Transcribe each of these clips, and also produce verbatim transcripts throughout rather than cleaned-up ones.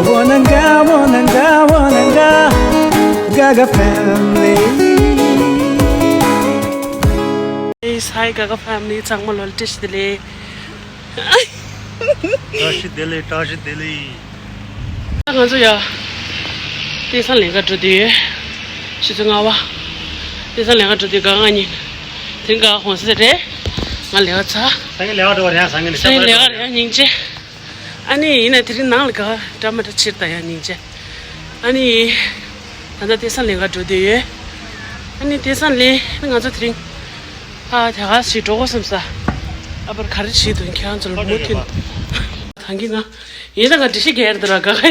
Wananga, wananga, wananga, Gaga family. Hey, hi, Gaga family. ཚང་མ་ལོ་བཀྲ་ཤིས་བདེ་ལེགས། བཀྲ་ཤིས་བདེ་ལེགས། བཀྲ་ཤིས་བདེ་ལེགས། ང་ཚོ་ཡ། དེང་སང་ལས་ཀ་འགྲོ་དུས། ཆུ་ཚོད་ལྔ་པ། དེང་སང་ལས་ཀ་འགྲོ་དུས་ག་ང་ཉིན། དེ་རིང་ག་ཧོན་སེ་རེད། ང་ལས་ཀ་ཚར། ད་ངས་ལས་ཀ་འགྲོ་བ་རེད། ང་སང་ཉིན་སང་ཉིན་ལས་ཀ་རེད། སྙིང་རྗེ། ཨ་ནི་ཡིན་ན་དེ་རིང་ནང་ལ་ག་འདྲ་མ་འདྲ་ཕྱིར་ད་ཡ་སྙིང་རྗེ། ཨ་ནི། ད་ལྟ་དེང་སང་ལས་ཀ་འགྲོ་བསྡད་ཡོད། ཨ་ནི་དེང་སང་ལས་ང་ཚོ་དེ་རིང་། ཨ་དེ་ག་ཞིག་འགྲོ་དགོས་བསམ་ས། ཨ་པར་ག་རེ་བྱེད་དོན་ཁྱེད་རང་ཚོ་ལ་མུ་མཐུད། ད་གིན་ང་ཡིན་ན་ང་འགྲེལ་བཤད་རྒྱག་ཡར་དུ་ར་ག་ག་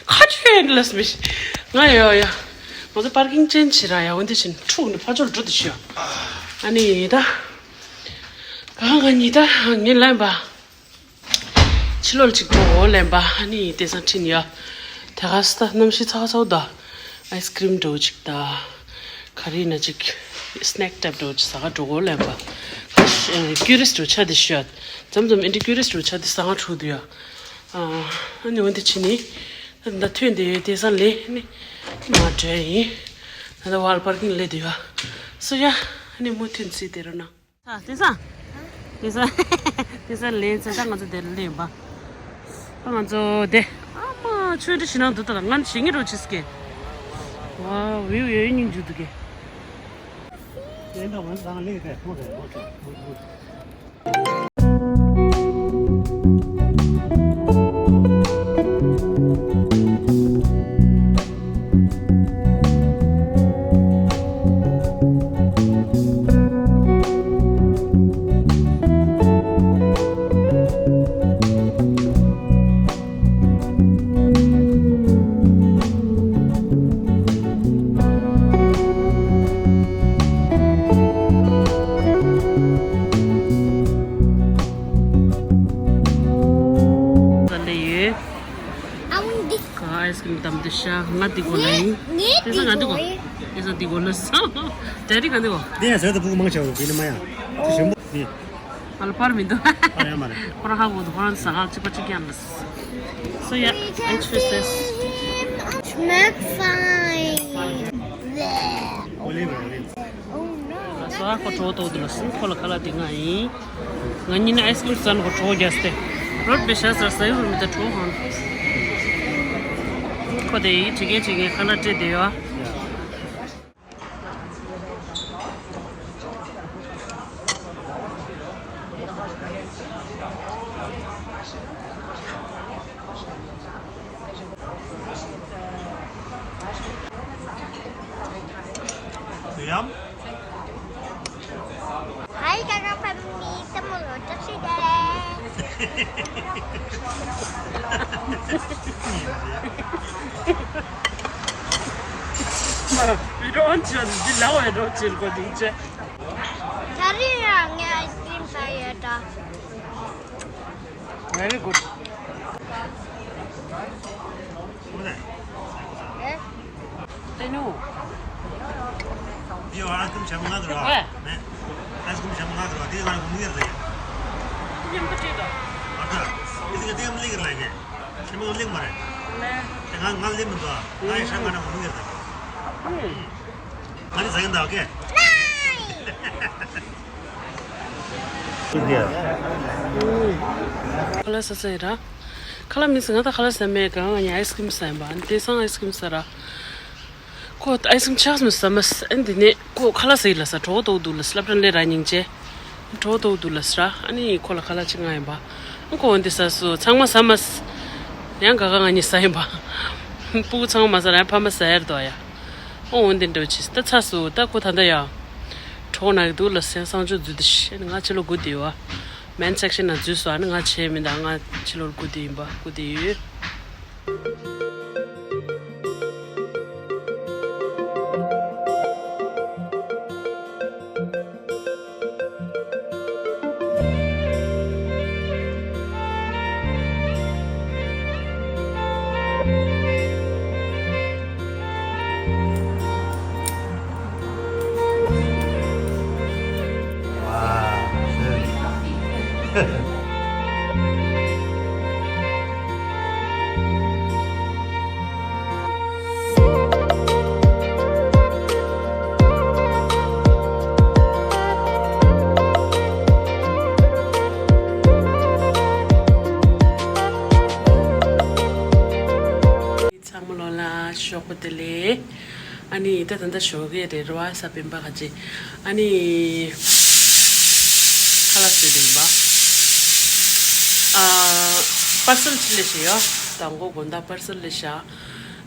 ཁ་ཆོས་ལས་མི་ཤེས། ང་ཡོ་ཡོ། ང་ཚོ་པར་ཀིང་ཅན་བྱེད་ར་ཡ། འོན་ཏེ་བྱིན་འཁྲུག་ནས་ཕ་ཆོར་འགྲོ་དུ་ཤོག་ཨ་ནི་ད། ག་ང་ཉི་ད་ངས་ལན་པ། ཕྱི་ལོགས་ལ་ཅིག་འགྲོ་འོ་ལན་པ། ཨ་ནི་དེང་སང་ཁྲིད་ཡ། དེ་ག་ས་གནམ་གཤིས་ཚ་ཚ་ད། ཨའི་སི་ཀི་རིམ་འགྲོ་ཅིག་ད། ག་རེ་ཡིན་ན་ཅིག་སི་ནེག་ཊའིབ་འགྲོ་ཅིག་ཟ་ག་འགྲོ་འོ་ལན་པ། ཀུ་རི་སི་ཊི་ཆ་དེ་ཤོད། མཚམས་མཚམས་ཨིན་དྲི་ཀུ་རི་སི་ཊི་ཆ་དེ་ཟ་ག་འགྲོ་དུ་ཡ། ཨ་ནི་འོན་ཏེ་ཕྱི་ནི། ད་ཐོན་དེ་ཡོད། དེང་སང་ལས་ནི། མ་འགྲོ་ཡིན། ད་ད་ཝལ་པར་ཀིང་ལས་དུ་ཡ། སུ་ཡ། ཨ་ནི་མུ་མཐུད་སི་དེ་རུ་ན། ཨ། དེང་སང་། དེང་སང་། དེང་སང་ལེན་ཚེ་ད་ང་ཚོ་དེར་ལེན་པ། ཨ་ང་ཚོ་དེ། ཨ་མ་ཆོས་འདྲི་ཞིག་ནང་འདུག་ད་ང་ཞིག་ངེད་རོ་ཆིས་ཀེ། ཝ་ཝིའུ་ཡོད་སྙིང་རྗེ་འདུག་གེ། དེ་འདྲ་ང་ཚོ་ད་ལེན་ཚེ་ཐོག་དེ་ཐོག་དེ། ཡོད། ཨ་ཝུན་འདི། ག་ཨའི་སི་ཀི་རིམ་དམ་དུ་ཤ་ང་འདི་གོ་ལ་ཡིན། ངས་དེ་ས་ང་འདི་གོ། དེ་ས་འདི་གོ་ལ་ས། ཌེ་ཌི་ག་འདི་གོ། འདི་ཡང་ཟེར་ད་ཕྲུ་གུ་མང་ཆེ་བ་བི་ནི་མ་ཡང་། དེ་ཞིམ་པོ་འདི། ང་ལ་པར་མི་འདུག་པར་ཡང་མ་རེད། ཁོ་རང་ཧ་གོ་འདུག་ཁོ་རང་ཟ་ཁང་གཅིག་པ་གཅིག་རྐྱང་རེད། སོ་ཡ། ཨེག་ཤི་རེ་སི་ཊེ་སི་ཊི། Smells fine. ཨོ་ལེ་བ་རེད། Oh no. ལ་སོ་ཨ་ཁོ་གྲོགས་ཏོག་ཏུ་ལ་སུ་ཁོ་ལ་ཁ་ལག་དེ་ང་ཡིན། ང་གཉིས་ནི་ཨའི་སི་ཀི་རིམ་ཟ་ན་ཁོ་གྲོགས་རྒྱག་སྟེ། རོད་པེ་ཤ་ཟ་ཟ་ཡུ་རུ་མི་ད་གྲོགས་ཧང་། ཁོ་དེ་ཡི་དྲི་གེ་དྲི་གེ་ཁ་ལག་སྤྲད་དེ་ཡོད། ཡམ། Hi, Gaga family. ཚང་མ་ལ་བཀྲ་ཤིས་བདེ་ལེགས། བི་ཌི་ཡོ་ཨོན་བྱས་འདི་ལའོ་ཨེ་འགྲོ་ཕྱིར་གོ་འདི་བྱས། ད་རེས་ཡང་ངས་ཨའི་སི་ཀི་རིམ་ཟ་ཡོད་ད། Very good. ཨེ། དེ་ནུ། འདི་ཨའི་སི་ཀི་རིམ་ཆེན་པོ་ང་དུ་ར། ཨེ། ཨའི་སི་ཀི་རིམ་ཆེན་པོ་ང་དུ་ར། འདི་ང་ངུ་ཡར་རེད། ཉམས་ཀ་ཅིག་དང་། ཨ་ད། འདི་ང་དེ་ཡང་ལེགས་རེད་ལ་ཡ། ཆེན་པོ་ལེགས་མ་རེད། ལེ། དེ་ང་ང་ལེགས་མི་འདུག་ང་ཡི་ཧྲ་ང་ན་ངུ་ཡར་རེད། ཨུམ། ང་ནི་ཟ་གིན་ད་ཨོ་ཀེ། ཁ་ལག་ཟ་ས་ཡིན་ར། ཁ་ལག་མི་ཟ་ང་ད་ཁ་ལག་ཟ་མེད་ག་ང་ཡང་ཨའི་སི་ཀི་རིམ་ཟ་ཡིན་པ། ཨ་ནི་དེང་སང་ཨའི་སི་ཀི་རིམ་ཟ་ར། ཁོ་ཨའི་སི་ཀི་རིམ་ཆགས་མི་ཟ་མ་ཟ། ཨ་ནི་དེ་ནས་ཁོ་ཁ་ལག་ཟ་ཡི་ལ་ཟ་གྲོགས་ཏོག་འདུག་ལ་སླབ་ཕྲན་ལས་ར་སྙིང་རྗེ། གྲོགས་ཏོག་འདུག་ལ་ཟ་ར། ཨ་ནི་ཁོ་ལ་ཁ་ལག་ཅིག་ང་ཡིན་པ། ཁོ་འོན་ཏེ་ཟ་སུ་ཚང་མ་ཟ་མ་ཟ། ཡང་ག་ག་ང་གཉིས་ཟ་ཡིན་པ། སྤུ་གུ་ཚང་མ་མ་ཟ་ར་ཡང་ཕ་མ་ཟ་ཡར་དོ་ཡ། ཨོ་འོན་ཏེ་འདྲ་བོ་ཆེ་ད་ཚ་སུ་ད་ཁོ་ད་ད་ཡ། གྲོགས་ན་གི་འདུག་ལ་སེང་སང་ཆོ་འཛུལ་ཏེ་ཤི་ང་ཕྱི་ལོ་སྒུག་དེ་ཡོད། མེན་སེག་ཤན་ན་འཛུལ་སོ་ཨ་ནི་ང་བྱས་མི་འདུག་ང་ཕྱི་ལོ་སྒུག་དེ་ཡིན་པ་སྒུག་དེ་ཡོད། Wow, schön. ཞོགས་པ་བདེ་ལེགས། ཨ་ནི་ད་ད་ལྟ་ཞོགས་ཀས་རེད་ར་བ་ས་སྤེན་པ་ཁ་ཅིག་ཨ་ནི་ཁ་ལག་བཟོས་བསྡད་ཡིན་པ། ཨ། པར་སེལ་ཅིག་སླེབས་ཤག་ཡ། དང་པོ་དགོང་དག་པར་སེལ་སླེབས་ཤག་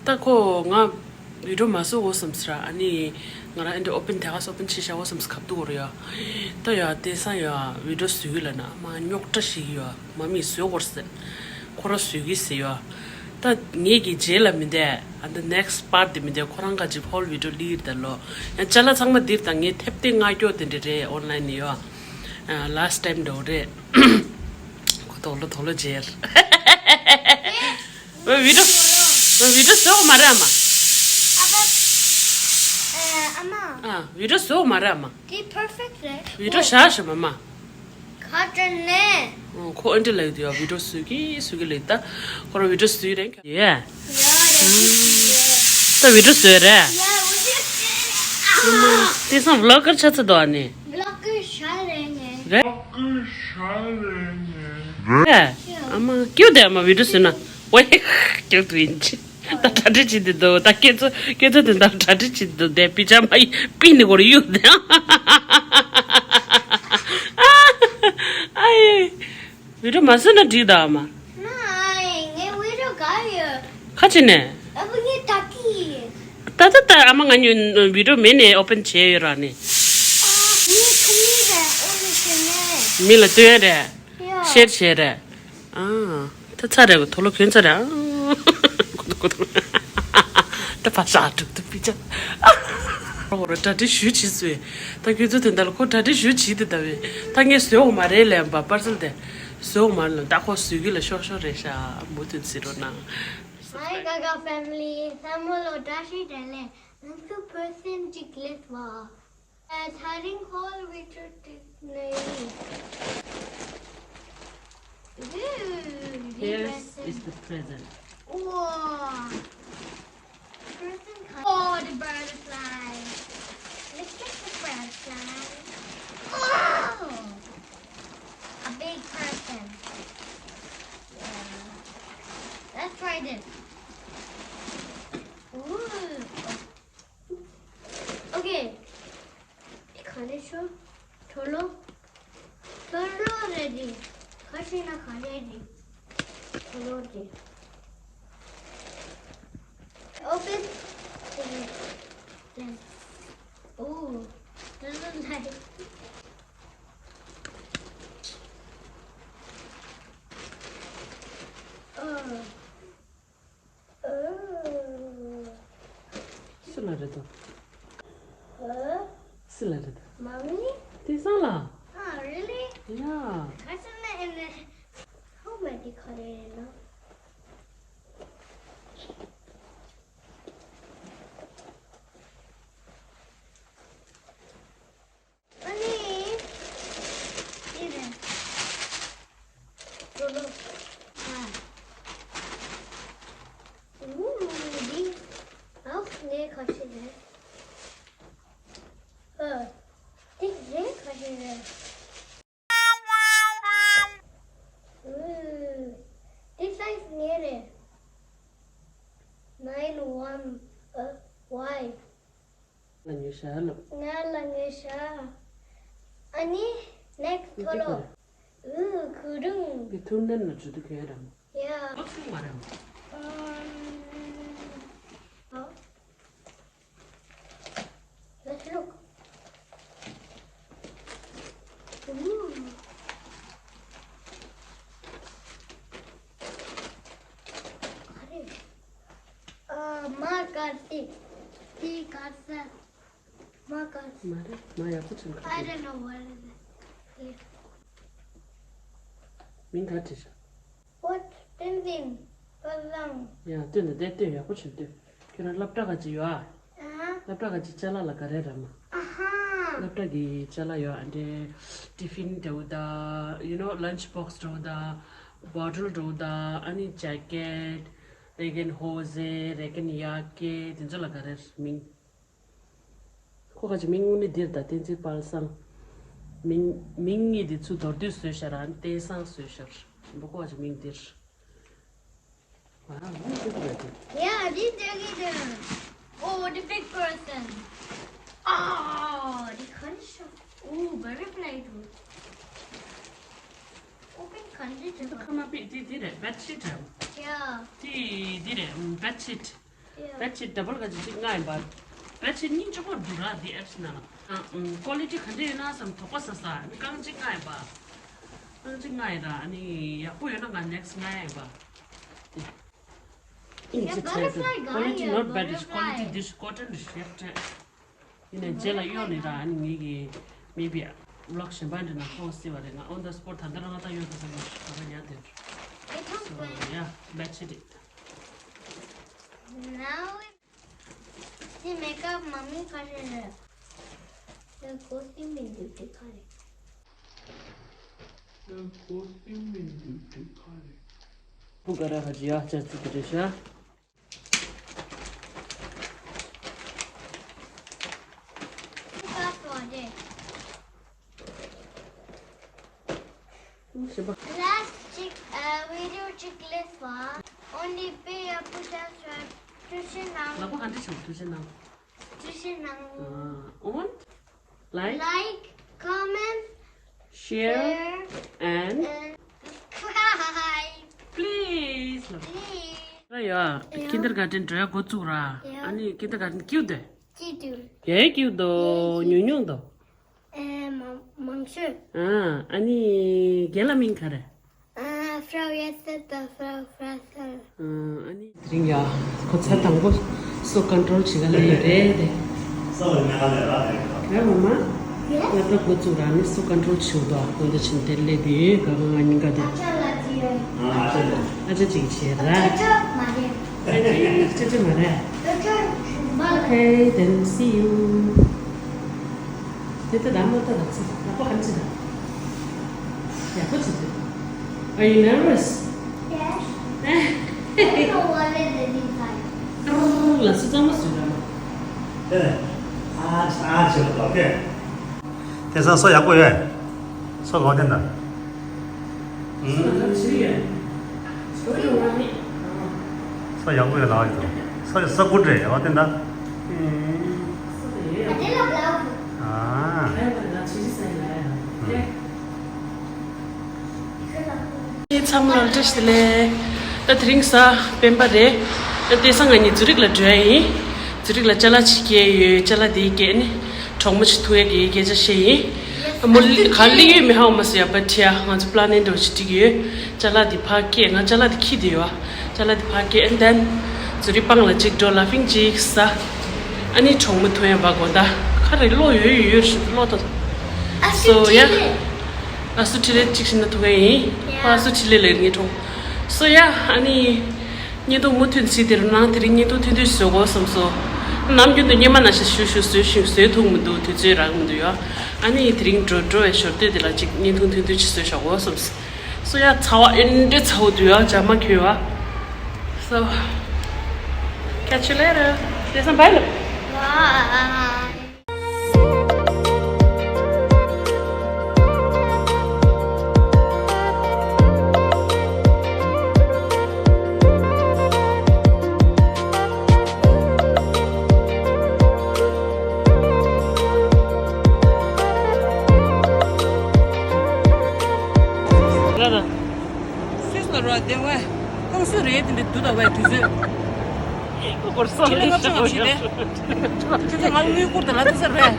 ད་ཁོ་ང་བི་ཌི་ཡོ་མ་བཟོ་འོ་བསམ་སི་ར། ཨ་ནི་ང་རང་ཨེ་འདྲ་ཨོ་པན་དེ་ག་སོ་ཨོ་པན་བྱས་ཤག་འོ་བསམ་སི་ཁབ་ཏུ་བོར་ཡ། ད་ཡ་དེང་སང་ཡ་བི་ཌི་ཡོ་བཟོ་གི་ལ་ན་མ་རྙོག་དྲ་ཞིག་ཡ། མ་མི་བཟོས་གོ་ཟེར། ཁོ་རང་བཟོས་གི་ཟེར་ཡ། ད་ངེད་ཀྱི་རྗེས་ལ་མི་འདས། ཨ་ད་ནེག་སི་པར་དེ་མི་འདས། ཁོ་རང་ག་ཅིག་ཧོལ་བི་ཌི་ཡོ་ལིར་ད་ལོ། ཡང་ཅ་ལག་ཚང་མ་འདིར་དང་ངས་ཐེབས་ཏེ་ང་སྐྱོ་དེ་འདྲ་རེད། ཨོན་ལན་ནས་ཡོ། ལ་སི་ཊི་ཊེམ་འདྲ་བོ་རེད། ཁོ་དོག་ལོ་དོག་ལོ་རྗེས། བི་ཌི་ཡོ་བི་ཌི་ཡོ་བཟོ་མ་རེད་ཨ་མ། ཨ་ཕ། ཨ་མ། ཨ་བི་ཌི་ཡོ་བཟོ་མ་རེད་ཨ་མ། དེ་པར་ཕེག་རེད། བི་ཌི་ཡོ་བཞག་ཤོག་མ་མ། ཁ་བྲལ་ནས། ཁོ་ཨེ་འདྲ་ལབ་ཡོད་དུས་ཡ་བི་ཌི་ཡོ་བཟོ་གི་བཟོ་གི་ལབ་ད། ཁོ་རང་བི་ཌི་ཡོ་བཟོ་ཡི་རེད་ཡ། ཡ་རེད་བཟོ་གི་ཡོད། ད་བི་ཌི་ཡོ་བཟོ་ཡི་རེད། ཡ་བཟོ་གི་ཡོད། དེང་སང་བི་ལོག་གར་ཆགས་ཚར་འདུག་ཨ་ནི། བི་ལོག་གར་ཤ་རེད་ངས། རེད། རེད། ཨ་མ་སྐྱིད་དེ་ཨ་མ་བི་ཌི་ཡོ་བཟོས་ན། ཝེ། སྐྱིད་དུ་ཡིན་ཅི། ད་གྲ་སྒྲིག་བྱེད་དེ་འདུག་ད་ཁྱེད་ཚོ་ཁྱེད་ཚོ་དེ་འདྲ་གྲ་སྒྲིག་བྱེད་དེ་འདུག་དེ་པི་ཇ་མ་ཡི་པི་ནི་གོར་གཡུག་དེ། ཨ་ཡེ། བི་ཌི་ཡོ་མ་བཟོས་ན་འགྲིག་ད་ཨ་མ། ང་ཨ་ཡེ་ངའི་བི་ཌི་ཡོ་ག་ཡོད། ཁ་ཅིག་ནས། ཨ་བུ་ངའི་ད་ཀི། ད་ད་ད་ཨ་མ་ང་གཉིས་བི་ཌི་ཡོ་མེ་ནས་ཨོ་པན་བྱས་ཡོད་ར་ནི། ཨ་ངའི་ཁུ་མི་རེད་ཨོ་ནི་ཁུ་མི། མི་ལ་སྟོན་རེད། ཡ། ཤེར་བྱས་རེད། ཨ། ད་ཚ་རེད་གོ་དོ་ལོ་གྱོན་ཚ་རེད། ཨ། ད་ཕ་ཤ་གྲུབ་ཏུ་པི་ཅག་ཨོ་ར་གྲ་སྒྲིག་ཞུ་བྱེད་སུས། ད་ཁྱོད་ཚོ་དེ་འདྲ་ལ་ཁོ་གྲ་སྒྲིག་ཞུ་བྱེད་དེ་ད་བས། ད་ངས་བཟོས་འོ་མ་རེད་ལས་པ་པར་སེལ་དེ། བཟོས་འོ་མ་རེད་ལ་ད་ཁོ་བཟོས་གི་ལ་ཤོག་ཤོག་རེད་ཤག་མུ་མཐུད་གཟིགས་རོགས་གནང་། Hi Gaga family. ཚང་མ་ལ་བཀྲ་ཤིས་བདེ་ལེགས། ང་ཚོ་པར་སེལ་གཅིག་སླེབས་པ། ཨ། ཚ་རིང་ཧོལ་བི་ཌི་ཡོ་ཏིག་ནས། Ooh, Here's is the present. Wow. Present. Oh, the butterfly. Look at the butterfly. Oh, a big present. Yeah. Let's try this. Ooh. Okay. འདི་ག་རེ་ཤོ། གྲོ་ལོ། གྲོ་ལོ་རེད་འདི། ག་ཤེ་ན་ག་རེ་འདི། གྲོ་ལོ་འདི། Open. Then. Oh, doesn't like. Oh. སུ་ལ་རེད་དོ། སུ་ལ་རེད་དོ། Mommy? དེང་སང་ལ། Ah, really? Yeah. Kasana in the how am I decoding it now? ཨ་ནི། འདི་རེད། གྲོ་ལོ། ཨ། ཨུ། འདི། ཨ། ངའི་ཁ་ཤས་རེད། ཨ། འདི་ངའི་ཁ་ཤས་རེད། ཨུ། འདི་སའི་ཛི་ངའི་རེད། Nine one, uh, Y. ལ་ཉོས་ཤག་ལབ། ང་ལ་ཉོས་ཤག་ཨ་ནི་ནེག་སི་ཊི་ཐོ་ལོ། ཨུ། གུ་རུང་། འདི་ཐུར་ནན་ལ་ཇུ་དུ་ཁེ་རམ། ཡ། ལོ་སུ་མ་རམ། ཨམ། ཨོ། Let's look. Ooh. ཨ། མ་དཀར་སེ། དེ་དཀར་ས། མ་དཀར་སེ། མ་རེད། མ་ཡག་པོ་བྱུང་ག I don't know what is it. མིང་ག་བྲིས་ཤག What? Tenzin. Pazang. ཡ། སྟོན་དང་བསྟན། སྟོན་ཡག་པོ་བྱུང་སྟོན། ཁྱོད་རང་སློབ་གྲྭ་ག་ཅི་ཡོད་ཨ། ཨ། སློབ་གྲྭ་ག་ཅི་ཅ་ལག་ལ་ག་རེ་ར་མ། ཨ་ཧ། སློབ་གྲྭ་གི་ཅ་ལག་ཡོད་ཨ་འདྲེ། ཏི་ཕིན་འདྲ་བོ་ད། You know, lunch box འདྲ་བོ་ད། བོ་ཊལ་འདྲ་བོ་ད། ཨ་ནི་ཇེ་ཀེཊ། རེ་གན་ཧོ་ཟེ། རེ་གན་ཡ་ཀེ། དེ་ཚོ་ལ་ག་རེ་མིང་། ཁོ་ག་ཅི་མིང་དངོས་གནས་འདིར་ད་བསྟན་འཛིན་དཔལ་བཟང་། མིང་མིང་གཉིས་འདི་ཚུར་མདོར་བསྡུས་བཟོས་ཤག་ར་བསྟན་བཟང་བཟོས་ཤག་འབུ་ཁོ་ག་ཅི་མིང་འདིར། ཨ། མིང་འདིར་རེད་དེ། Yeah, I did it. Look at them. Oh, the big person. Oh, the conch. Oh, butterfly too. Open conch. Come up, this, this, bed sheet. Yeah. This, this, bed sheet. Yeah. Bed sheet double ག་ཅིག་ཅིག་ལྔ་ཡིན་པ། bed sheet གཉིས་ཆོག་པར་འདུག་ར་འདི་apps ནང་ལ། ཨ་ཨུམ་quality ག་འདྲ་ཡོད་ན་བསམ་དོགས་པ་ཟ་ས། ཨ་ནི་རྐང་གཅིག་ལྔ་ཡིན་པ། རྐང་གཅིག་ལྔ་ཡིན་ར། ཨ་ནི་ཡག་པོ་ཡོད་ན་ང་next ལྔ་ཡིན་པ། ཨིན་ཅི་ཚད་དེ་quality not bad is quality this cotton is shit. ཡིན་ནའི་རྗེས་ལ་གཡོག་ནི་ར། ཨ་ནི་ངེད་ཀྱི་maybe vlog གཞན་པ་འདྲ་ན་ཁོང་སྲིད་པ་རེད། ང་on the spot ད་ལྟ་རང་ད་གཡོག་ད་ས་ནི་ད་ག་ཡ་དེར། So yeah, that's it. Now the makeup མ་མི་ག་རེ་རེད། ད་གོ་སི་མི་འདུག་དེ་ག་རེད། ད་གོ་སི་མི་འདུག་དེ་ག་རེད། བུ་ག་ར་ཧ་ཅི་ཡ་ཅ་ཙི་ག་རེ་ཤ། Last chick, uh, video chick list for only pay up to ten subscribe. Tuition now. ལག་པ་ག་འདྲ་བྱུང་། ཐུགས་རྗེ་གནང་། ཐུགས་རྗེ་གནང་། ཨ། འོན། Like, like, comment, share, share, and, and subscribe. Please. Please. ར་ཡ། ཡ། kindergarten འགྲོ་ཡ་འགོ་བཙུགས་ར། ཡ། ཨ་ནི་kindergarten སྐྱིད་དེ། སྐྱིད་དུ། ཡ་སྐྱིད་དོ། ཡ་སྐྱིད། ཉུང་ཉུང་དོ། ཨེ། མང་མང་ཤོས། ཨ། ཨ་ནི་རྒན་ལ་མིང་ག་རེ། ཨ། Frau Jette དང་Frau Fraser། ཨ་ནི་དེ་རིང་ཡ་ཁོ་ཚ་དང་པོ་སོ་control བྱེད་ག་ལས་ཡོད་རེད་དེ། སོ་ལ་མེ་ཁ་ལས་ར་རེད། ར་མ་མ། ཡེ། ང་ད་འགོ་བཙུགས་ར་ནི་སོ་control བྱེད་དོ། ཨ་ཁོ་འདི་ཕྱིན་དེ་སླེབས་ཡོད། ག་ག་ང་གཉིས་ཀ་དེ། ཨ་ཅག་ལ་ཅི་ཡོད། ཨ་ཅག་ཅིག་བྱེད་ར། ཅག་ཅག་མ་རེད། ཨ་ཅག་ཅག་མ་རེད། ཅག་ཅག་མ་རེད། Okay, then see you. དེ་ལྟ་ལ་མ་ལྟ་ལ་ཚིག་ལ་པོ་ཧམ་ཚིག་ལ། ཡག་པོ་ཚིག་ཚིག Are you nervous? Yes. I don't know what it is inside. ཀྲུང་ལ་སུ་གཙང་མ་སུ་ར་མ། དེ་ནས་ཨ་ཨ་ཆེ་ལ་དོ་ཀེ། དེང་སང་སོ་ཡག་པོ་ཡོད། སོ་གོ་དེ་འདྲ། ཨུམ། སོ་ཡག་པོ་ཡོད་ལ་ཡོད་དོ། སོ་ཡག་ས་ཀུ་རེད་ཡོད་དེ་འདྲ། ཨུམ། ཨ། ཚང་མ་ལ་བཀྲ་ཤིས་བདེ་ལེགས། ད་དེ་རིང་གཟའ་སྤེན་པ་རེད། ད་དེང་སང་ང་གཉིས་ཛུ་རིག་ལ་འགྲོ་ཡ་ཡིན། ཛུ་རིག་ལ་ཅ་ལག་ཅིག་སྐྱེལ་ཡོད། ཅ་ལག་དེའི་སྐད་ནི་གྲོགས་མོ་ཅིག་ཐུག་ཡ་གི་སྐད་ཆ་བཤད་ཡིན། མོ་ག་ལི་ཡོད་མི་ཧ་མ་སི་ཡ་པ་ཁྲི་ཡ། ང་ཚོ་པླ་ནིང་འདྲ་བོ་ཅིག་སྒྲིག་ཡོད། ཅ་ལག་དེ་ཕར་སྐྱེལ། ང་ཅ་ལག་དེ་ཁྱེར་བསྡད་ཡོད། ཅ་ལག་དེ་ཕར་སྐྱེལ། And then ཛུ་རིག་སྤང་ལ་ཅིག་འགྲོ། ལ་ཕིང་ཅིག་ཟ། ཨ་ནི་གྲོགས་མོ་ཐུག་ཡ་བ་དགོན་ད་ཁ་རེ་ལོ་ཡོད་ཡོད་ཡོད་ཞུ་ལོ་ཏོ། So yeah. ཨ་སུ་ཁྲི་ལེ་ཅིག་ཤིན་ན་ཐུག་ག་ཡིན། ཁོ་ཨ་སུ་ཁྲི་ལེ་ལེ་ངའི་གྲོགས། So yeah. ཨ་ནི་བརྙན་ཐུང་མུ་མཐུད་བྱེད་དེ་རུ་ནང་དེ་རིང་བརྙན་ཐུང་ཐུང་ཐུང་བཟོ་དགོས་བསམ་སོ། ནམ་རྒྱུན་དུ་སྙེ་མ་ན་ཤ་ཞུ་ཞུ་བཟོས་ཤིང་བཟོས་ཐུབ་མི་འདུག་དུས་ཚོད་རག་མི་འདུག་ཡ། ཨ་ནི་དེ་རིང་འགྲོ་འགྲོ་བའི་ཞོར་དུས་དེ་ལ་ཅིག་བརྙན་ཐུང་ཐུང་ཐུང་ཅིག་བཟོས་བཞག་དགོས་བསམ་སོ། སོ་ཡ་ཚ་བ་ཨེ་འདྲ་ཚ་བོ་འདུག་ཡ། ཇ་མ་གྱོན་བ། So catch you later. དེང་སང་bye ལབ། Bye. སུས་ལ་རོ་དེ་བས། ཁོང་སུ་རེད་དེ་འདྲ་འདུག་ད་བས་དུས་ཚོད། ཁོ་སྐོར་སོང་ཁྱེད་ལས་ང་ཚོ་ང་བྱེད་དེ། ཁྱེད་ཚོ་ང་ལ་དངུལ་བསྐུར་དང་ལ་དེ་ཚ་རེད།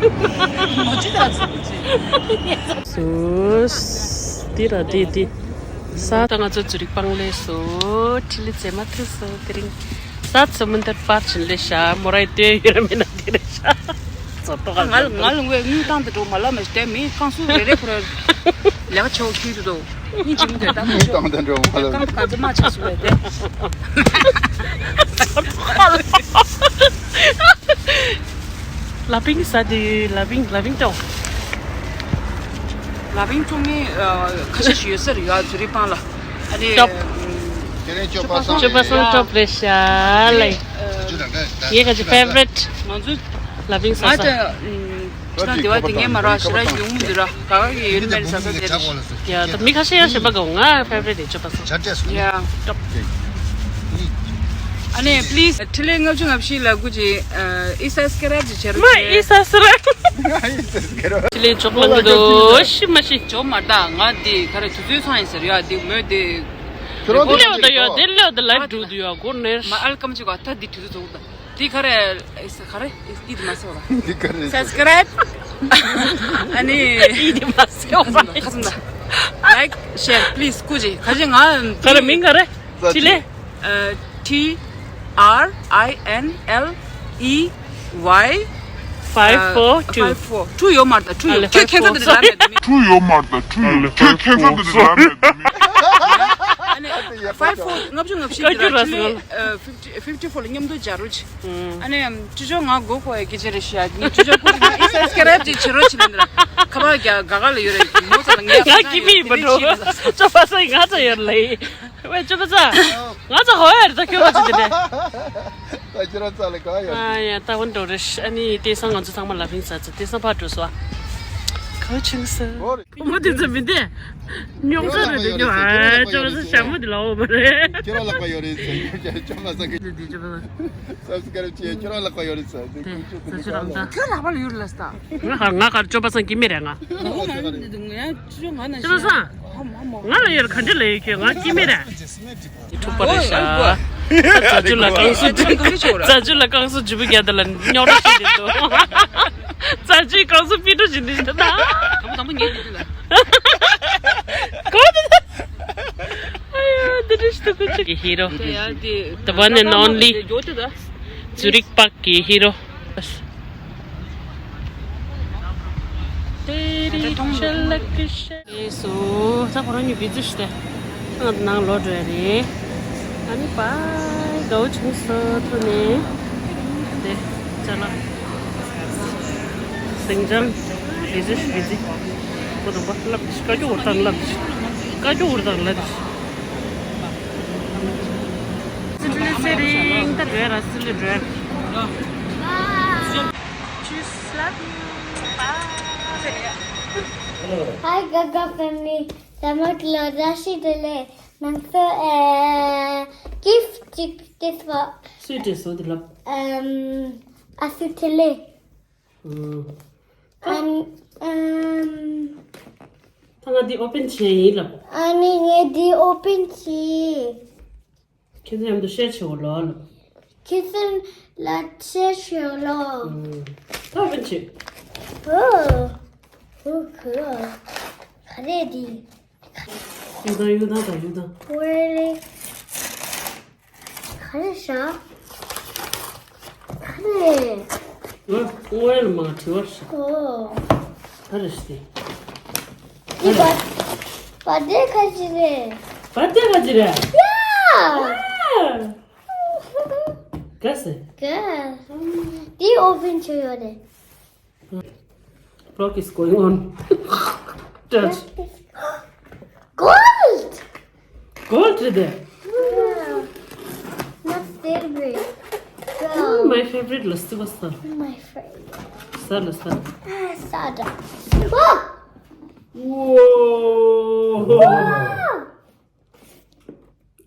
མ་བྱེད་དང་ཚ་བྱེད། སུས། འདི་ར་འདི་འདི། ས་ད་ང་ཚོ་ཛུ་རིག་སྤང་ལེ་སོ། ཁྲི་ལི་ཙེ་མ་ཐུ་སོ་དེ་རིང་། ས་ཚོ་མུན་དར་པར་ཆིན་ལེ་ཤ་མོ་རའི་ལྟོས་ཡོད་ར་མིན་ན་དེ་རེ་ཤ། ཚོ་ཏོ་ང་ལ་ང་ལ་ངོས་དངུལ་བཏང་དུ་འགྲོ་མ་ལ་མ་ཞིག་དེ་མི་ཁང་སུ་རེ་རེ་ཁོ་ར་ལས་ཀ་ཆེ་བོ་ཁྱིའི་དུ་དོ། ངས་ཇི་མི་དེ་ད་མ་ཆོག་དངུལ་བཏང་དུ་འགྲོ་མ་ལ་ཁང་དུ་ག་ཚོད་མ་ཆགས་སུ་བས་དེ། ལ་པིང་ས་དེ་ལ་པིང་ལ་པིང་ཏོ། ལ་པིང་ཚོ་མི་ཁ་ཤས་ཤིག་ཡོད་ས་རེད་ཡ་ཛུ་རིག་སྤང་ལ། ཨ་ནི་ཅོབ། ཅོ་པ་སང་ཅོ་པ་སང་ཅོབ་རེད་ཤ་ལེ། ངའི་ཁ་ཅིག་favorite ང་ཚོ་ལ་པིང་ས་ས། ང་ཚོ་ཁྱེད་རང་སྡེ་བ་དེ་ངས་མ་རག་ཞེ་དྲག་ཡོང་མི་འདུག་ར་ག་ག་གི་ཡོད་མེད་ས་ས་དེ་རེད། ཡ་ད་མི་ཁ་ཤས་ཡང་ཞེ་པ་གོ་ང་favorite དེ་ཅོ་པ་སང་། ཡ་ཅོབ། ཨ་ ནས་པི་ལི་སི་ཊི་ལེ་ལྔ་བཅུ་ང་བཞི་ལ་སྐུ་མཁྱེན། ཨ་ཨི་སབ་སི་ཀ་རབ་ཅིག་བྱེད་རོགས་མ་བྱེད། ཨི་སབ་སི་ཀ་རབ། ཊི་ལེ་ཅོག་ལང་གི་འདུག་ཤི་མ་ཤི། ཇོ་མ་ད་ང་འདི་ག་རེ་དུས་ཚོད་ཚང་ཡིན་ཟེར་ཡ། འདི་མོས་འདི་ཁྱོད་རང་དེ་ལེའོ་ད་ཡ། དེ་ལེའོ་ད་ལའིབ་འགྲོ་འདུག་ཡ། གོ་ནེར་མ་ཨལ་ཀམ་ཅིག་ག་ད་འདི་དུས་ཚོད་ཚོགས་ད། འདི་ག་རེ་ཨི་སི་ག་རེ་ཨི་སི་འདི་མ་ཟེར་བ། འདི་ག་རེ་སབ་སི་ཀ་རབ། ཨ་ནི་ཨི་འདི་མ་ཟེར་བ། ཁ་སུམ་ད། ལའིཀ་ཤེར་པི་ལི་སི་སྐུ་མཁྱེན། ག་ཞིག་ང་ག་རེ་མིང་ག་རེ། ཊི་ལེ། ཨ་ཊི་ཨར་ཨའི་ཨེན་ཨེལ་ཨི་ཝའི། Five four two. Five four two ཡོད་མ་རེད་ད། ཊུ་ཡོད། ཨ་ལེ། ཁྱོད་ཁྱད་མཚར་དེ་འདྲ་ལབ་མེད་དེ་ནི། ཊུ་ཡོད་མ་རེད་ད། ཊུ་ཡོད། ཁྱོད་ཁྱད་མཚར་དེ་འདྲ་ལབ་མེད་དེ་ནི། ཨ་ནི་ཕའིབ་ཕོར་ལྔ་བཅུ་ང་བཞི་འདི་ལ་ཊི་ལེ་ཨ་ཕིབ་ཊི་ཕིབ་ཊི་ཕོར་ལ་མཉམ་དུ་སྦྱར་རོགས་གྱིས། ཨ་ནི་ཅོ་ཅོ་ང་མགོ་སྐོར་ཡ་སྐད་ཆ་རེད་ཤག་ངས་ཅོ་ཅོ་སྐུ་མཁྱེན་ཨི་སབ་སི་ཀ་རབ་ཅིག་བྱེད་རོགས་བྱེད་ལབ་འདི་ལ་ཁ་པར་རྒྱག་ག་ག་ལ་ཡོད་རེད། མོ་ཚ་ལ་ངས་ང་ཁ་སང་ཡོད་དེ་ནས་ཅིག་ལ་ཅོ་པ་སངས་ང་ཚ་ཡོད་ལེ། ཝེ་ཅོ་པ་སངས། ང་ཚ་ཧོ་ཡ་རེད་ད། ཁྱོད་པ་ཅིག་དེ་འདྲས། ད་ཁྱེད་རང་རྩ་ལ་གང་ཡོད། ཨ་ཡ་ད་འོན་འགྲོ་རེད། ཨ་ནི་དེང་སང་ང་ཚོ་ཚང་མ་ལ་ཕིང་ས་ཚོ་དེང་སང་ཕར་འགྲོ་སོ། ཁ་ཆིང་ས། ཨོ་རེད། ཁོ་མོ་དེ་ཚོ་མི་བདེ། རྙོག་ས་རེད་དེ་ཉོ། ཨ་ཅོ་པ་སངས་ཞྭ་མོ་དེ་ལ་འོ་མ་རེད། ཁྱེད་རང་ལག་པ་ཡོད་རེད་ཟེར། ཅོ་པ་སངས་ཀྱི་དེ་ཅོ་པ་སངས། སབ་སི་ཀ་རབ་བྱས། ཁྱེད་རང་ལག་པ་ཡོད་རེད་ཟེར། དེ་དེ་ཁྱོད་ཚོ་ཁྱོད་ལ་ཁྱོད་ལག་པ་ལ་ཡོད་ལ་ས། ང་ཧ་ང་གར་ཅོ་པ་སངས་སྐྱེ་དམན་རེད་ང་། ང་ང་ཅོ་པ་སངས་ང་ལ་ཡོད་ལ་ག་འདྲ་ལ་ཡོད་ཁྱོད། ང་སྐྱེ་དམན་རེད། འཁྲུག་པ་རེད་ཤག་རྫ་ཆུ་ལ་རྐང་སོ་རྫ་ཆུ་ལ་རྐང་སོ་ཇུ་བུ་རྒྱ་དེ་ལ་རྙོག་དྲ་ཞིག་རེད་འདུག་རྫ་ཆུའི་རྐང་སོ་ཕི་འགྲོ་ཞིག་འདི་ཞིག་ད། དང་པོ་དང་པོ་ངས་འདི་འདི་ལ། གོ་ད། ཨ་ཡ་འདི་འདྲ་ཞིག་ད་ཁོ་ཅིག་གི་ཧི་རོ། དེ་ཡ་དེ། The one and only. ཛུ་རིག་པག་གི་ཧི་རོ། ལགས་སོ། ད་ཁོ་རང་གཉིས་བི་ཛི་ཞིག་སྟེ། ང་ནང་ལོག་འགྲོ་ཡ་རེད། ཨ་ནི་པའི་དགའ་བོ་བྱུང་སོང་ཐུག་ནས། དེ་ཅ་ལག་སེང་ལྕམ་བི་ཛི་བི་ཛི། ཁོ་དང་པ་ལབ་ཀ་ཅོ་འུར་དང་ལབ་ཀ་ཅོ་འུར་དང་ལབ། སི་ལི་སི་རིང་ད་འགྲོ་ཡ་ར་སི་ལི་འགྲོ་ཡ། Juice love you. Bye. Hi, Gaga family. Tamak lo dashi dele. Nang so eh gift tik this wa. Sweet is so the love. Um, asitele. ཨམ། ཨམ། ད་ང་འདི་ཨོ་པན་བྱས་ཡིན་ལབ། ཨ་ནི་ངས་འདི་ཨོ་པན་བྱས། ཁྱེད་ཚོ་མཉམ་དུ་ཤེར་བྱེད་འོ་ལོ་ལབ། ཁྱེད་ཚོ་ལ་ཤེར་བྱེད་འོ་ལོ། ཨམ། ད་ཨོ་པན་བྱེད། ཨོ། ཨོ་ཁུ། ག་རེ་འདི། གཡུ་དང་གཡུ་དང་དང་གཡུ་དང་། ཝེ་རེ། ག་རེ་ཤག་ག་རེ། ང་སྔོན་ལ་མ་དྲི་བར་ཤག་ཨོ། ག་རེ་ཤི། འདི་བ། བ་དེ་ཁ་ཅི་རེད། བ་དེ་ཁ་ཅི་རེད། ཡ། ཨ། ག་སེ། ག་འདི་ཨོ་ཕན་བྱས་ཡོད་རེད། Vlog is going on. Touch. Gold! Gold today. Wow. My favorite. Mm, my favorite. Let's do what's that? My favorite. Sad, let's sad. Ah, sad. Whoa! Whoa! Wow!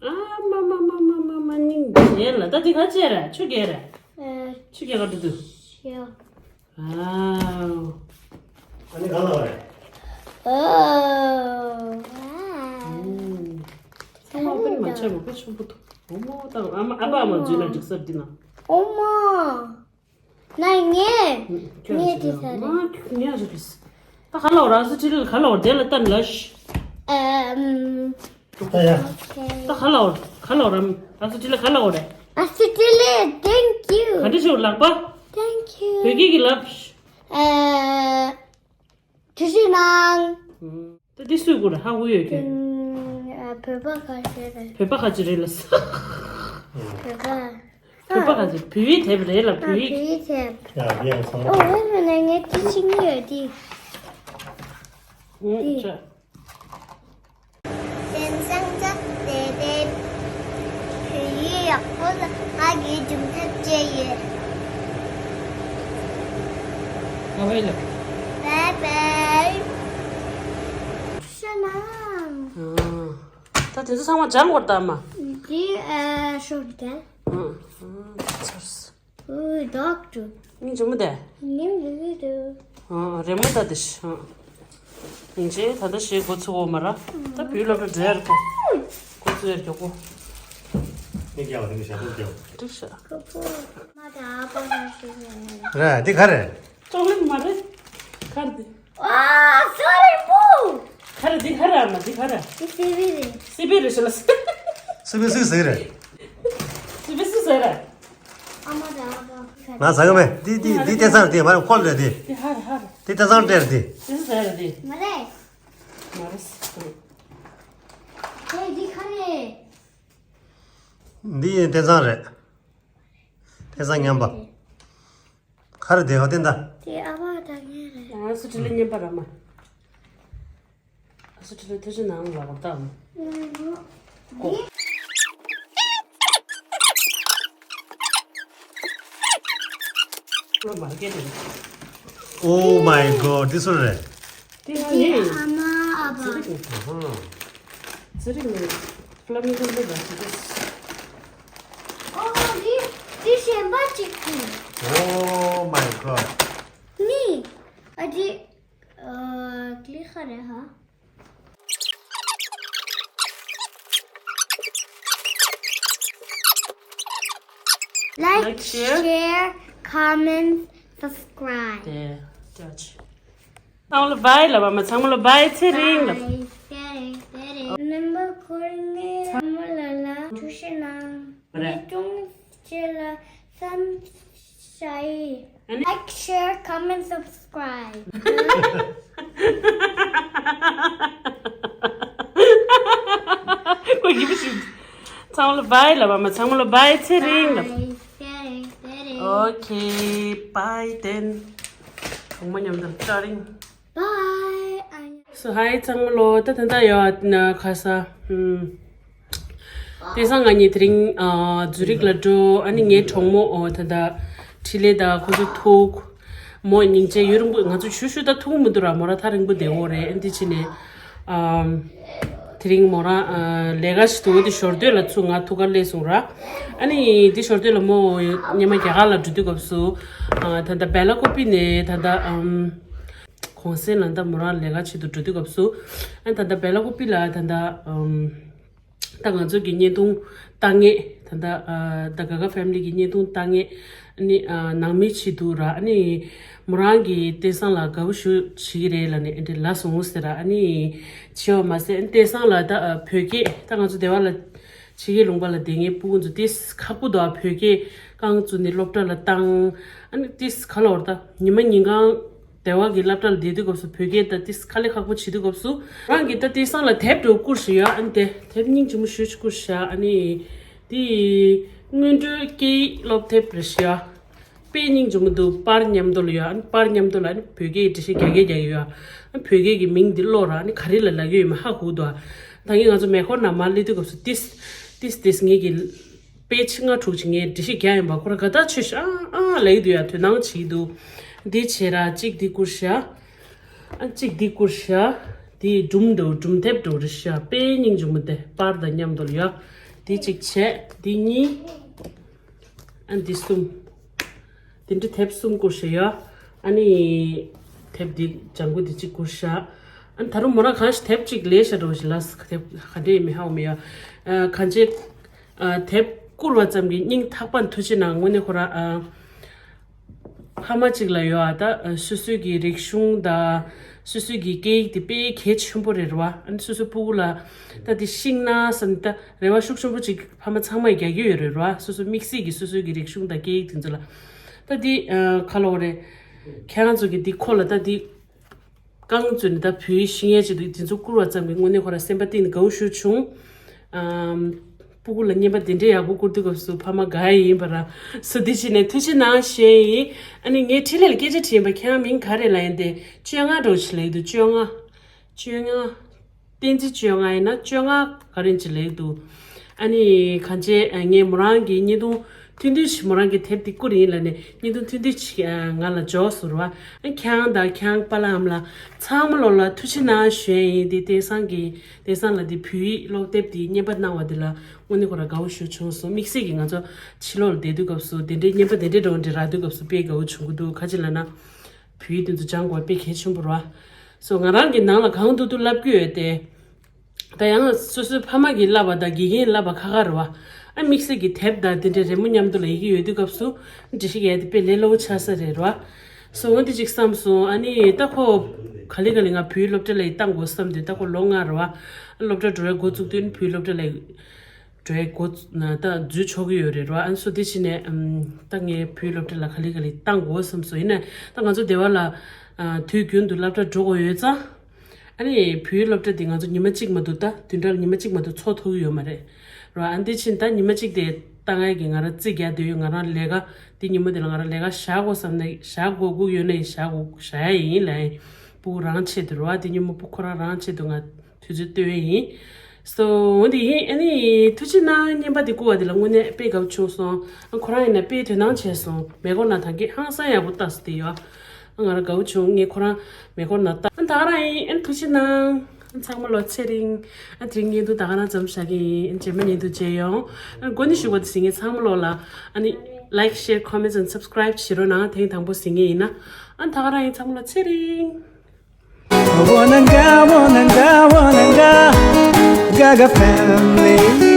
ཨ་མ་མ་མ་མ་མ་མ་སྙིང་རྗེ་ལ། ད་འདི་ག་བྱས་ར། ཆུ་རྐྱལ་ར། ཨ། ཆུ་རྐྱལ་ག་འདྲ་འདུག་ཤིའོ། ཨའོ། ཨ་ནི་ག་ལ་བ་རེད། ཨོ། ཨུམ། ཚང་མ་དཔེ་མ་བྱས་པ་དཔེ་ཆེན་པོ་འདུག་འོ་མོ་དང་ཨ་མ་ཨ་ཕ་ཨ་མ་འཛུལ་ན་འགྲིག་ས་འདི་ན། འོ་མ། ན་ངས། ངས་དེ་ས་རེད། མ་ངས་རེད་པས། ད་ག་ལ་བ་ར། ཨ་སི་ཊི་ལི་ག་ལ་བ་དེ་ལ་བལྟ་ལ་ཤི། ཨམ། ད་ཡ། ཨོ་ཁེ། ད་ག་ལ་བ་ག་ལ་བ་ར། ཨ་སི་ཊི་ལི་ག་ལ་བ་རེད། ཨ་སི་ཊི་ལི། Thank you. ག་འདྲ་ཞིག་ལག་པ། Thank you. བོད་སྐད་ཀྱི་ལབ། ཨ། ཐུགས་རྗེ་གནང་། ད་འདི་སུའི་སྐོར་ཧ་གོ་ཡོད་ཀྱི། ཨུམ། ཨ། བོད་པ་ཁ་ཤས་རེད། བོད་པ་ཁ་ཅིག་རེད་ལ་ས། བོད་པ། བོད་པ་ཁ་ཅིག་བོད་ཡིག་དེབ་རེད་ལ། ཨ། བོད་ཡིག་བོད་ཡིག་དེབ། ཡ་ཡ་ཚང་མ། ཨོ་ཝེ་ནས་ངས་དེ་ཤེས་ཀྱི་ཡོད་དེ། ཨུམ། འདི་ཆ། དེང་སང་ཙག་དེ་དེ། བོད་ཡིག་ཡག་པོ་ལ་ང་གིས་སྒྲུང་དེབ་བྲིས་ཡོད། Bye bye. Bye bye. ཤ་ན། ཨ། ད་དེ་ཚོ་ཚང་མ་སྦྱང་དགོས་ད་མ། འདི་ཨ་ཤོག་རྒྱལ། ཨུ། ཌོག་ཊར། ཉིན་ཇུ་མོ་དེ། ཉིན་ཇུ་མོ་དེ། ཨ། རེ་མོ་ད་དེ་ཤི། ཨ། ཉིན་ཇེ་ད་ད་ཤེ་གོ་ཚུགས་འོ་མ་ར། ད་བུའི་སློབ་གྲྭ་འགྲོ་ཡར་གོ། གོ་ཚུགས་ཡར་གྱོ་གོ། ནི་རྒྱག་པ་དེ་མི་ཤ་ཁོག་རྒྱག་པ། འགྲིག་ཤ། ཁོ་ཁོ། མ་ད་ཨ་ཕ་ཧ་ཤི་ཟེར། ར་དེ་ག་རེ། ཅོག་ལེ་ཊི་མ་རེད། ག་རེ་དེ། ཨ། སོ་རི་པུ། ག་རེ་འདི་ག་རེ། ཨ་མ་འདི་ག་རེ། འདི་སི་པི་རེད། སི་པི་རེད་ཤི་ལ། སི་པི་སུས་ཟེར་རེད། སི་པི་སུས་ཟེར་རེད། ཨ་མ་ར་ཨ་ང་ཟ་གི་མེད། འདི་འདི་འདི་སྟེང་སང་རེད། འདི་མ་རེད། ཁོ་རེད། འདི་འདི་ཧ་རེད་ཧ་རེད། འདི་སྟེང་སང་སྟེར་འདི། འདི་ཟེར་རེད་འདི། མ་རེད། མ་རེད། དེ་འདི་ག་རེ། འདི་སྟེང་སང་རེད། སྟེང་སང་མཉམ་པ། ག་རེ་དེ་ཧ་བསྟན་ད། དེ་ཨ་ཕ་དང་ངའི་རེད། ང་སུ་ཁྲི་ལེ་མཉམ་པ་ར་མ། སུ་ཁྲི་ལེ་ཐུ་ཆུ་ནང་ལ་བར་དམ། ཀོ། Oh my god, this one རེད། དེ་ང་ནི། དེ་ཨ་མ་ཨ་ཕ། ཙི་རིག་ནི་ཧ། ཙི་རིག་ནི་ཕ་ལ་མི་ཁོ་ལེ་བ་ཅི་ཏེ། ཨོ་འདི་འདི་གཞན་པ་ཅིག་གི། Oh my god. ནི་ཨ་འདི་ཨ་ཀི་ལི་ཁ་རེ་ཧ། Like, like, share, share, comment, subscribe. དེ་ཅོ་ཅི། ཚང་མ་ལ་བའི་ལབ་པ་མ། ཚང་མ་ལ་བའི། ཚེ་རིང་ལབ། བའི། ཚེ་རིང་ཚེ་རིང་། རྣམ་པ་ཁོ་རང་ཚང་མ་ལ་ལ་ཐུགས་རྗེ་གནང་། རེད། ཉིན་ཐུང་ཆེ་ལ་བསམ་ཤ་ཡི། ཨ་ནི། Like, share, comment, subscribe. ཁོ་ཡིབ་ཤིག་ཚང་མ་ལ་བའི་ལབ་པ་མ། ཚང་མ་ལ་བའི། ཚེ་རིང་ལབ། བའི། ཚེ་རིང་ཚེ་རིང་། Okay, bye then. གོང་མ་མཉམ་དུ་ཅོ་རིང་། Bye. So hi ཚང་མ་ལོ། ད་ད་ད་ཡོད་ན་ཁ་ས། ཨུམ། དེང་སང་ང་གཉིས་དེ་རིང་ཨ་ཛུ་རིག་ལ་འགྲོ། ཨ་ནི་ངའི་གྲོགས་མོ་ཨོ་ད་ད་ཁྲི་ལེ་དང་ཁོ་ཚོ་ཐུག་མོ་སྙིང་རྗེ་ཡོད་རིང་པོ་ང་ཚོ་ཞུ་ཞུ་ད་ཐུག་མི་འདུག་ར། མོ་ར་ཐག་རིང་པོ་བསྡད་ཡོད་རེད། ཨ་འདི་ཕྱི་ནས་ཨམ། དེ་རིང་མོ་རང་ཨ་ལས་ཀ་ཞིག་འདུག་འོ་དེ་ཞོར་དུས་ལ་ཚུར་ང་ཐུག་གར་སླེབས་སོང་ར། ཨ་ནི་དེ་ཞོར་དུས་ལ་མོ་སྔོན་མ་རྒྱ་གར་ལ་འགྲོ་དུས་སྐབས་སུ་ཨ་ད་ད་སྦེ་ལ་ཀོ་པི་ནས་ད་ད་ཨམ། གུང་སེང་ལ་ད་མོ་རང་ལས་ཀ་བྱེད་དུ་འགྲོ་དུས་སྐབས་སུ། ཨ་ད་ལྟ་སྦེ་ལ་ཀུ་པི་ལ་ད་ལྟ་ཨམ། ད་ང་ཚོ་གི་བརྙན་ཐུང་ལྟ་མཁན། ད་ལྟ་ཨ་ད་ག་ག་ཕེ་མི་ལི་གི་བརྙན་ཐུང་ལྟ་མཁན་ཨ་ནི་ཨ་ནང་མི་བྱེད་དུ་ར། ཨ་ནི་མོ་རང་གི་དེང་སང་ལ་དགའ་བོ་ཞུ་བྱེད་ཀྱི་རེད་ལབ་ནས་ཨ་འདྲ་ལབ་སོང་ཟེར་ར། ཨ་ནི་བྱེད་པ་མ་ཟད་ཨ་ནི་དེང་སང་ལ་ད་ཨ་བོད་སྐད་ད་ང་ཚོ་སྡེ་བ་ལ་ཕྱི་རྒྱལ་ལུང་པ་ལ་བསྡད་མཁན་སྤུ་གུ་ཚོ་ཏིས་ཁག་པོ་འདུག་ཨ་བོད་སྐད་རྐང་བཙུགས་ནས་སློབ་གྲྭ་ལ་བཏང་། ཨ་ནི་ཏིས་ག་ལ་བར་ད་ཉི་མ་ཉིན་གང་སྡེ་བ་གི་སློབ་གྲྭ་ལ་བསྡད་དུས་སྐབས་སུ་བོད་སྐད་ད་ཏིས་དཀའ་ལས་ཁག་པོ་བྱེད་དུས་སྐབས་སུ་རང་གི་ད་ཏིས་སང་ལ་དེབ་འདྲ་བོ་བསྐུར་ཞིག་ཡོད། ཨ་ནི་དེ་དེབ་སྙིང་རྗེ་མོ་ཞེ་པོ་ཅིག་བསྐུར་ཤག་ཨ་ནི་དེ་སྔོན་འགྲོའི་སྐད་ཡིག་སློབ་དེབ་རེད་ཤག་དཔེ་སྙིང་རྗེ་མོ་འདུག་པར་མཉམ་དུ་ལ་ཡོད། ཨ་ནི་པར་མཉམ་དུ་ལ་ཨ་ནི་བོད་སྐད་ཀྱི་འགྲེལ་བཤད་རྒྱག་གི་རྒྱག་གི་ཡོད། ཨ་ནི་བོད་སྐད་ཀྱི་མིང་འདི་ཀློག་ར། ཨ་ནི་ག་རེ་ལ་ལབ་ཀྱི་ཡོད་མེད་ཧ་གོ་འདུག་ད་གིན་ང་ཚོ་མེ་འཁོར་ནང་མར་སླེབས་དུས་སྐབས་སུ་ཏིས་ཏིས་ཏིས་ངེད་ཀྱི་དཔེ་ཆ་ལྔ་དྲུག་ཅིག་ངས་འགྲེལ་བཤད་རྒྱག་ཡིན་པ་ཁོ་རང་དགའ་ཐག་ཆོད་ཤག་ཨ་ཨ་ལབ་ཀྱི་འདུག་ཡ། དོ་སྣང་བྱེད་ཀྱི་འདུག་འདི་བྱས་ར་གཅིག་འདི་བསྐུར་ཤག་ཨ་གཅིག་འདི་བསྐུར་ཤག་འདི་སྒྲུང་འདྲ་བོ་སྒྲུང་དེབ་འདྲ་བོ་རེད་ཤག་དཔེ་སྙིང་རྗེ་མོ་དེ་པར་དང་མཉམ་དུ་ལ་ཡ། འདི་གཅིག་བྱས། འདི་གཉིས། ཨ་འདི་གསུམ། དེ་འདྲ་དེབ་གསུམ་བསྐུར་ཤག་ཡ། ཨ་ནི་དེབ་འདི་ལྗང་གུ་འདི་གཅིག་བསྐུར་ཤག་ཨ་ནི་ད་རུང་མོ་རང་གང་ཞིག་དེབ་གཅིག་ལས་ཤག་འདྲ་བོ་ཞིག་ལ། དེབ་ག་འདྲ་ཡིན་མིན་ཧ་གོ་མེད་ཡ། ཨ་གང་ཅི། ཨ་དེབ་བསྐུར་བ་ཙམ་གྱིས་སྙིང་ཐག་པ་ནས་ཐུགས་རྗེ་གནང་། དངོས་གནས་ཁོ་རང་ཨ་ཕ་མ་གཅིག་ལ་ཡོད་ཨ། ད་སོ་སོའི་གི་རིག་གཞུང་དང་སོ་སོའི་གི་སྐད་ཡིག་དེ་དཔེ་གལ་ཆེན་པོ་རེད་བ། ཨ་ནི་སོ་སོའི་སྤུ་གུ་ལ་ད་དེ་ཤེས་ན་བསམ་ད་རེ་བ་ཤུགས་ཆེན་པོ་ཅིག་ཕ་མ་ཚང་མས་རྒྱག་གི་ཡོད་རེད་བ། སོ་སོ་དམིགས་བསལ་གྱི་སོ་སོའི་གི་རིག་གཞུང་དང་སྐད་ཡིག་དེ་ཚོ་ལ། ད་དེ་ཨ་ག་ལབ་དགོས་རེད། ཁྱེད་རང་ཚོ་གི་དེ་ཁོ་ལ་ད་དེ་རྐང་བཙུགས་ནས་ད་བོད་ཡིག་ཤེས་ཡས་ཆེད་དུ་དེ་ཚོ་བསྐུར་བ་ཙམ་གྱིས་དངོས་གནས་ཁོ་རང་སེམས་པ་གཏིང་ནས་དགའ་བོ་ཞེ་པོ་བྱུང་། ཨམ། སྤུ་གུ་ལ་བརྙན་པར་དེ་འདྲའི་ཡག་པོ་བསྐུར་དུས་སྐབས་སུ་ཕ་མ་དགའ་ཡི་ཡིན་པ་ར། སོ་དེ་བྱས་ནས་ཐུགས་རྗེ་གནང་ཞུ་ཡི་ཡིན། ཨ་ནི་ངས་འཕྲིན་ལས་ལ་སྐད་ཆ་དྲིས་ཡིན་པ། ཁྱེད་རང་མིང་ག་རེ་ལབ་ཡིན་ཏེ། བཅོ་ལྔ་འདྲ་བོ་ཞིག་ལབ་ཀྱི་འདུག་བཅོ་ལྔ། བཅོ་ལྔ། བསྟན་འཛིན་བཅོ་ལྔ་ཡིན་ན་བཅོ་ལྔ་ག་རེ་ཅིག་ལབ་ཀྱི་འདུག་ཨ་ནི་གང་བྱས་ངས་མོ་རང་གི་བརྙན་ཐུང་ ཐུང་ཐུང་ཞིག་མོ་རང་གི་དེབ་དེ་བསྐུར་ཡིན་ལབ་ནས་བརྙན་ཐུང་ཐུང་ཐུང་ཞིག་ཨ་ང་ལ་འབྱོར་སོང་ར། ཨ་ཁྱེད་རང་དང་ཁྱེད་རང་པཱ་ལགས་ཨ་མ་ལགས་ཚང་མ་ལོ་ལ་ཐུགས་རྗེ་གནང་ཞུ་ཡ་ཡིན། དེ་དེང་སང་གི་དེང་སང་ལ་དེ་བོད་ཡིག་སློབ་དེབ་དེ་རྙེད་པ་གནང་བ་དེ་ལ་དངོས་གནས་ཁོ་ར་དགའ་བོ་ཞེ་པོ་བྱུང་སོང་། དམིགས་བསལ་གྱིས་ང་ཚོ་ཕྱི་ལོགས་ལ་བསྡད་དུས་སྐབས་སུ་དེ་འདྲའི་རྙེད་པ་དེ་འདྲའི་འདྲ་བོ་འདྲ་རག་དུས་སྐབས་སུ་དཔེ་དགའ་བོ་བྱུང་གི་འདུག་ག་ཅི་ལབ་ན། བོད་ཡིག་དེ་ཚོ་སྦྱང་དགོས་པ་དཔེ་གལ་ཆེན་པོ་རེད་བ། སོ་ང་རང་གིས་ནང་ལ་གང་ཐུབ་ཐུབ་བསླབ་ཀྱི་ཡོད་དེ། ད་ཡང་སོ་སོའི་ཕ་མ་གིས་བསླབ་པ་དང་དགེ་རྒན་བསླབ་པ་ཁ་ཁ་རེད་བ། ཨ་དམིགས་བསལ་གྱི་དེབ་དང་དེ་འདྲའི་རི་མོ་མཉམ་དུ་ལ་ཡི་གེ་ཡོད་དུས་སྐབས་སུ་འབྲི་ཤེས་ཡ་དེ་དཔེ་ལས་སླ་བོ་ཆགས་ས་རེད་རེད་བ། སོ་འོ་འདི་ཅིག་བསམ་སོང་། ཨ་ནི་ད་ཁོ་ག་ལེ་ག་ལེ་ང་བོད་ཡིག་སློབ་གྲྭ་ལ་ཡི་བཏང་དགོས་བསམ་དུས་ད་ཁོ་ལོ་ལྔ་རེད་བ། ཨ་སློབ་གྲྭ་འགྲོ་བའི་འགོ་བཙུགས་དུས་ནི་བོད་ཡིག་སློབ་གྲྭ་ལ་ཡི་འགྲོ་ཡའི་འགོ་ཚུགས་ན་ད་འཛུལ་ཆོག་གི་ཡོད་རེད་ར། ཨ་ནི་སོ་དེ་བྱས་ནས་ཨམ་ད་ངས་བོད་ཡིག་སློབ་གྲྭ་ལ་ག་ལེ་ག་ལེ་བཏང་དགོས་བསམ་སོང་། ཡིན་ནའི་ད་ང་ཚོ་སྡེ་བ་ལ་ཨ་དུས་རྒྱུན་དུ་སློབ་གྲྭ་འགྲོ་དགོས་ཡོད་ཙང་། ཨ་ནི་བོད་ཡིག་སློབ་གྲྭ་འདི་ང་ཚོ་ཉི་མ་གཅིག་མ་གཏོགས་ད་བདུན་ཕྲག་ལ་ཉི་མ་གཅིག་མ་གཏོགས་འཚོགས་ཐུབ་ཀྱི་ཡོད་མ་རེད་ར། ཨ་ནི་དེ་བྱས་ནས་ད་ཉི་མ་གཅིག་དེ་བཏང་ཡས་ཀྱི་ང་རང་རྩིས་རྒྱག་བསྡད་ཡོད། ང་རང་ལས་ཀ་དེ་ཉིན་མོ་དེ་ལ་ང་རང་ལས་ཀ་བཞག་དགོས་བསམ་ནས་བཞག་དགོས་དགོས་ཡོད་ནའི་བཞག་དགོས་བཞག་ཡ་ཡིན་ལབ་ཡིན། སྤུ་གུ་རང་ཆེད་དུ་ར་བ། དེ་ཉིན་མོ་སྤུ་གུ་ཁོ་རང་རང་ཆེད་དུ་ང་དུས་ཚོད་བཏོན་ཡས་ཡིན། སོ་འོ་དེ་ཡིན། ཨ་ནི་ཐུགས་རྗེ་གནང་། རྔན་པ་དེ་བསྐུར་བ་དེ་ལ་དངོས་གནས་དཔེ་དགའ་བོ་བྱུང་སོང་། ཨ་ཁོ་རང་ཡིན་ན་དཔེ་དོ་སྣང་བྱས་སོང་། མེ་འཁོར་ནང་ཐང་གི་ཧང་སང་ཡག་པོ་བཏགས་སོང་དེ་ཡོད། ཨ་ང་རང་དགའ་བོ་བྱུང་། ངས་ཁོ་རང་མེ་འཁོར་ནང་བཏགས། ཨ་ད་ག་རང་ཡིན། ཨ་ཐུགས་རྗེ་གནང་། ཨ་ཚང་མ་ལོ་ཚེ་རིང་། ཨ་དེ་རིང་བརྙན་ཐུང་ད་ག་རང་ཙམ་བཞག་གི་ཡིན། རྗེས་མ་བརྙན་ཐུང་མཇལ་ཡོང་། ཨ་འགོ་ནས་ཞུ་བ་དེ་ཟིན་ངས་ཚང་མ་ལོ་ལ་ཨ་ནི་like, share, comments and subscribe བྱེད་རོགས་གནང་། ཐེངས་དང་པོ་ཟིན་ངས་ཡིན་ན། ཨ་ད་ག་རང་ཡིན། ཚང་མ་ལོ་ཚེ་རིང་། Wananga, wananga, wananga, Gaga family.